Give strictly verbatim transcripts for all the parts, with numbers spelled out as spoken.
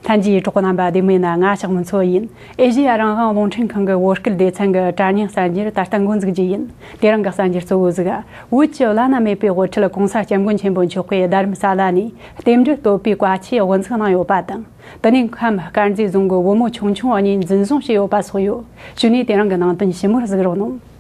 ལྷན་རྒྱས་གྲོགས་པོ་རྣམ་པ། བདེ་མོ་ཡིན་ན། ང་ཞག་མི་འཚོ་ཡིན། ཨེ་ཤེ་ཡ་རང་དབང་རླུང་འཕྲིན་ཁང་གི་བོད་སྐད་སྡེ་ཚན་གྱི་དྲ་བརྙན་གསར་འགྱུར་ད་ལྟ་འགོ་འཛུགས་རྒྱུ་ཡིན། དེ་རིང་གི་གསར་འགྱུར་གཙོ་བོ་ཟིག་བོད་ཀྱི་བླ་ན་མེད་པའི་དབུ་ཁྲིད་༸གོང་ས་༸སྐྱབས་མགོན་ཆེན་པོ་མཆོག་གིས་རྡ་རམ་ས་ལ་ནས་རྟེན་འབྲེལ་བསྟོད་པའི་བཀའ་ཆོས་དབུ་འཛུགས་གནང་ཡོད་པ་དང་། དེ་ནས་ཁམས་དཀར་མཛེས་རྫོང་གི་བུ་མོ་ཆུང་ཆུང་གཉིས་འཛིན་བཟུང་བྱས་ཡོད་པ་སོགས་ཡོད། གཞུག་ནས་དེ་རིང་གི་ནང་དོན་ཞིབ་མོར་གཟིགས་རོགས་གནང་།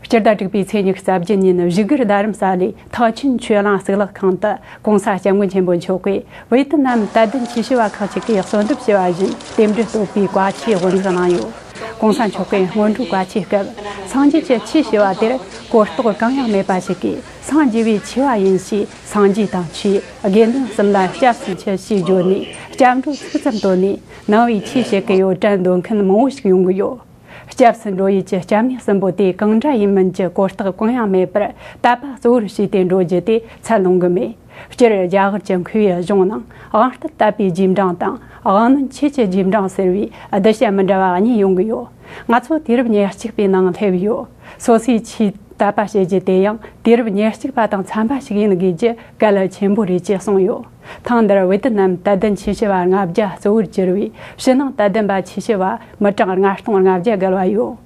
སྤྱི་ཟླ་དྲུག་པའི་ཚེས་ཉི་ཤུ་རྩ་བརྒྱད་ཉིན་བཞུགས་སྒར་རྡ་རམ་ས་ལའི་ཐེག་ཆེན་ཆོས་གླིང་གཙུག་ལག་ཁང་དུ་༸གོང་ས་༸སྐྱབས་མགོན་ཆེན་པོ་མཆོག་གིས་ཝེ་ཏི་ནམ་དད་ལྡན་ཆོས་ཞུ་བ་ཁག་ཅིག་གིས་གསོལ་འདེབས་ཞུ་བ་བཞིན་རྟེན་འབྲེལ་བསྟོད་པའི་བཀའ་ཆོས་དབུ་འཛུགས་གནང་ཡོད། ༸གོང་ས་མཆོག་གིས་སྔོན་འགྲོའི་བཀའ་ཆོས་སྐབས། སངས་རྒྱས་ཀྱི་ཆོས་ཞུ་བ་དེར་གོ་རྟོགས་གང་ཡང་མེད་པ་ཞིག་གིས་སངས་རྒྱས་པའི་ཆོས་པ་ཡིན་ཞེས། སངས་རྒྱས་དང་ཆོས་དགེ་འདུན་གསུམ་ལ་སྐྱབས་སུ་མཆི་ཞེས་བརྗོད་ནས། སྐྱབས་འགྲོ་ཚིག་ཙམ་བཏོན་ནས་ནང་པའི་ཆོས་བྱེད་ཀྱི་ཡོད་དྲན་འདོད་མཁན་མང་བོ་ཞིག་ཡོང་གི་ཡོད། སྐྱབས་སུ་འགྲོ་ཡུལ་གྱི་སྐྱབས་གནས་གསུམ་པོ་དེ་གང་འདྲ་ཡིན་མིན་གྱི་གོ་རྟོགས་གང་ཡང་མེད་པར། དད་པ་གཙོ་བོར་བྱས་ཏེ་འགྲོ་རྒྱུ་དེ་ཚད་ལོངས་ཀྱི་མེད། སྤྱིར་རྒྱ་གར་གྱི་མཁས་པའི་གཞུང་ནང་དབང་རྟུལ་དད་པའི་རྗེས་འབྲང་དང་། དབང་རྣོན་ཆོས་ཀྱི་རྗེས་འབྲང་ཟེར་བའི་གདུལ་བྱ་མི་འདྲ་བ་གཉིས་ཡོང་གི་ཡོད། ང་ཚོ་དུས་རབས་ཉེར་གཅིག་པའི་ནང་སླེབས་ཡོད། སོ་སོའི་ཆོས་དད་པ་བྱེད་རྒྱུ་དེ་ཡང་དུས་རབས་ཉེར་གཅིག་པ་དང་འཚམ་པ་ཞིག་ཡིན་དགོས་རྒྱུ་གལ་ཆེན་པོ་རེད་ཅེས་གསུངས་ཡོད། ཐེངས་འདིར་ཝེ་ཏི་ནམ་དད་ལྡན་ཆོས་ཞུ་བ་ལྔ་བརྒྱ་གཙོ་བོར་གྱུར་བའི་ཕྱི་ནང་དད་ལྡན་པ་ཆོས་ཞུ་བ་མི་གྲངས་ལྔ་སྟོང་ལྔ་བརྒྱ་བརྒལ་བ་ཡོད།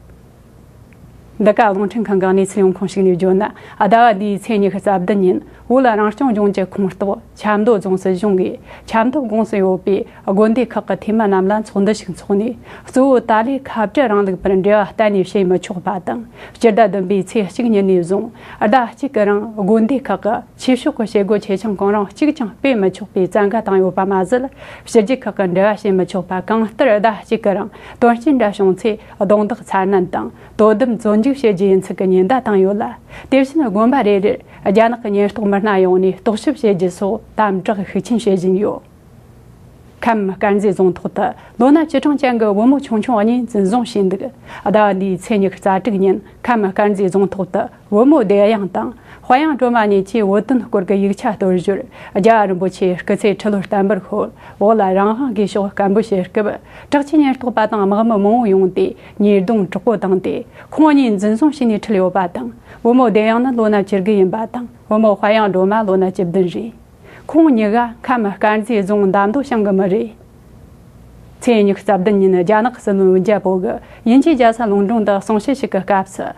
འདི་ག་རླུང་འཕྲིན་ཁང་གི་གནས་ཚུལ་ཡོང་ཁུངས་ཞིག་ནས་བརྗོད་ན། ཟླ་བ་འདིའི་ཚེས་ཉི་ཤུ་རྩ་བདུན་ཉིན་བོད་རང་སྐྱོང་ལྗོངས་ཀྱི་ཁོངས་གཏོགས་ཆབ་མདོ་རྫོང་སྲིད་གཞུང་གིས་ཆབ་མདོ་ཁོངས་སུ་ཡོད་པའི་དགོན་སྡེ་ཁག་གི་འཐུས་མི་རྣམས་ལ་ཚོགས་འདུ་ཞིག་འཚོགས་ནས། གཙོ་བོ་ཏཱ་ལའི་ཁ་བྲལ་རིང་ལུགས་པར་འབྲེལ་བ་གཏན་ནས་བྱེད་མི་ཆོག་པ་དང་། སྤྱི་ཟླ་བདུན་པའི་ཚེས་གཅིག་ཉིན་ནས་བཟུང་ཟླ་གཅིག་གི་རིང་དགོན་སྡེ་ཁག་གི་ཆོས་ཕྱོགས་ཀྱི་བྱེད་སྒོ་ཆེ་ཆུང་གང་རུང་གཅིག་ཀྱང་སྤེལ་མི་ཆོག་པའི་བཙན་བཀའ་བཏང་ཡོད་པ་མ་ཟད། ཕྱི་རྒྱལ་ཁག་གི་འབྲེལ་བ་བྱེད་མི་ཆོག་པ། གང་ལྟར་ཟླ་གཅིག་གི་རིང་དོན་རྐྱེན་འདྲ་བྱུང་ཚེ་རྡུང་རྡེག་ཚ་ནན་དང་དོ་དམ་བཙོན་འཇུག་བྱེད་རྒྱུ་ཡིན་ཚུལ་གྱི་ཉེན་བརྡ་བཏང་ཡོད་ལ། དེ་བཞིན་དགོན་པ་རེ་རེར་རྒྱ་ནག་གི་ཉེན་རྟོག་མི་སྣ་ཡོང་ནས་རྟོག་ཞིབ་བྱེད་རྒྱུ་སོགས་དམ་དྲག་ཤུགས་ཆེན་བྱེད་བཞིན་ཡོད། ཁམས་དཀར་མཛེས་རྫོང་ཐོག་ཏུ་ལོ་ན་བཅུ་གྲངས་ཅན་གྱི་བུ་མོ་ཆུང་ཆུང་གཉིས་འཛིན་བཟུང་བྱས་འདུག་ཟླ་བ་འདིའི་ཚེས་ཉི་ཤུ་རྩ་དྲུག་ཉིན་ཁམས་དཀར་མཛེས་རྫོང་ཐོག་ཏུ་བུ་མོ་བདེ་གཡང་དང་དཔལ་གཡང་སྒྲོལ་མ་གཉིས་ཀྱིས་བོད་དོན་སྐོར་གྱི་ཡིག་ཆ་གཏོར་བརྗོད། རྒྱལ་བ་རིན་པོ་ཆེའི་སྐུ་ཚེ་ཁྲི་ལོར་བརྟན་པར་ཤོག་བོད་ལ་རང་དབང་དགོས་ཤོག་སྐད་འབོད་བྱེད་སྐབས། དྲག་ཆས་ཉེན་རྟོག་པ་དང་དམག་མི་མང་བོ་ཡོང་སྟེ་ཉེས་རྡུང་དྲག་པོ་བཏང་སྟེ། ཁོང་གཉིས་འཛིན་བཟུང་བྱས་ནས་ཁྲིད་ཡོད་པ་དང་། བུ་མོ་བདེ་གཡང་ནི་ལོ་ན་བཅུ་དགུ་ཡིན་པ་དང་། བུ་མོ་དཔལ་གཡང་སྒྲོལ་མ་ལོ་ན་བཅུ་བདུན་རེད། ཁོང་གཉིས་ཀ་ཁམས་དཀར་མཛེས་རྫོང་འདམ་རྡོ་ཞང་གི་མི་རེད། ཚེས་ཉི་ཤུ་རྩ་བདུན་ཉིན་རྒྱ་ནག་གི་སྲིད་བློན་ཝུན་ཅཱ་པོ་གིས་དབྱིན་ཇིའི་རྒྱལ་ས་ལོན་ཀྲོང་དུ་གསུང་བཤད་ཞིག་གི་སྐབས་སུ།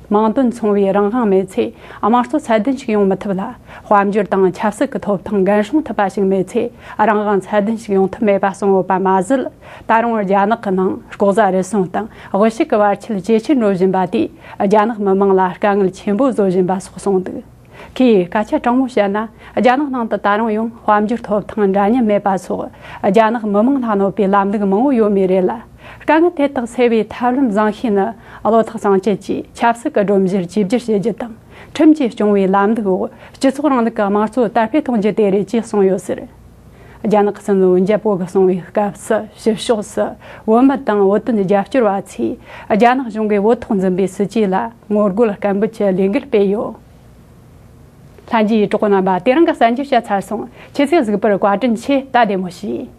མིང་དོན་མཚུངས་པའི་རང་དབང་མེད་ཚེ། དམངས་གཙོ་ཚད་ལྡན་ཞིག་ཡོང་མི་ཐུབ་ལ། དཔལ་འབྱོར་དང་ཆབ་སྲིད་ཀྱི་ཐོབ་ཐང་འགན་སྲུང་ཐུབ་པ་ཞིག་མེད་ཚེ། རང་དབང་ཚད་ལྡན་ཞིག་ཡོང་ཐབས་མེད་པ་གསུངས་ཡོད་པ་མ་ཟད། ད་རུང་རྒྱ་ནག་གི་ནང་ལྐོག་ཟ་རུལ་སུངས་དང་དབུལ་ཕྱུག་གི་བར་ཁྱད་ཇེ་ཆེར་འགྲོ་བཞིན་པ་དེས་རྒྱ་ནག་མི་དམངས་ལ་དཀའ་ངལ་ཆེན་པོ་བཟོ་བཞིན་པ་སོགས་གསུངས་འདུག་ཁོས་སྐད་ཆ་དྲང་མོ་བཤད་ན། རྒྱ་ནག་ནང་དུ་ད་རུང་ཡང་དཔལ་འབྱོར་ཐོབ་ཐང་འདྲ་མཉམ་མེད་པ་སོགས། རྒྱ་ནག་མི་དམངས་ལ་གནོད་པའི་ལམ་ལུགས་མང་བོ་ཡོད་མུས་རེད་ལ། དཀའ་ངལ་དེ་དག་སེལ་བའི་ཐབས་ལམ་བཟང་ཤོས་ནི། བློ་ཐག་གཙང་བཅད་ཀྱིས་ཆབ་སྲིད་ཀྱི་སྒྲོམ་གཞིར་བཅོས་བསྒྱུར་བྱེད་རྒྱུ་དང་། ཁྲིམས་ཀྱིས་སྐྱོང་བའི་ལམ་ལུགས་འོག་སྤྱི་ཚོགས་རིང་ལུགས་ཀྱི་དམངས་གཙོ་དར་སྤེལ་གཏོང་རྒྱུ་དེ་རེད་ཅེས་གསུངས་ཡོད་ཟེར། རྒྱ་ནག་གི་སྲིད་བློན་ཝུན་ཅཱ་པོ་གིས་གསུངས་པའི་སྐབས་སུ། ཕྱི་ཕྱོགས་སུ་བོད་མི་དང་བོད་དོན་རྒྱབ་སྐྱོར་བ་ཚོས་རྒྱ་ནག་གཞུང་གིས་བོད་ཐོག་འཛིན་པའི་སྲིད་ཇུས་ལ་ངོ་རྒོལ་སྐད་འབོད་ཀྱི་ལས་འགུལ་སྤེལ་ཡོད། ལྷན་རྒྱས་གྲོགས་པོ་རྣམ་པ། དེ་རིང་གི་གསར་འགྱུར་བཤད་ཚར་སོང་། ཁྱེད་ཚོས་གཟིགས་པར་བཀའ་དྲིན་ཆེ། ད་བདེ་མོ་བྱོས།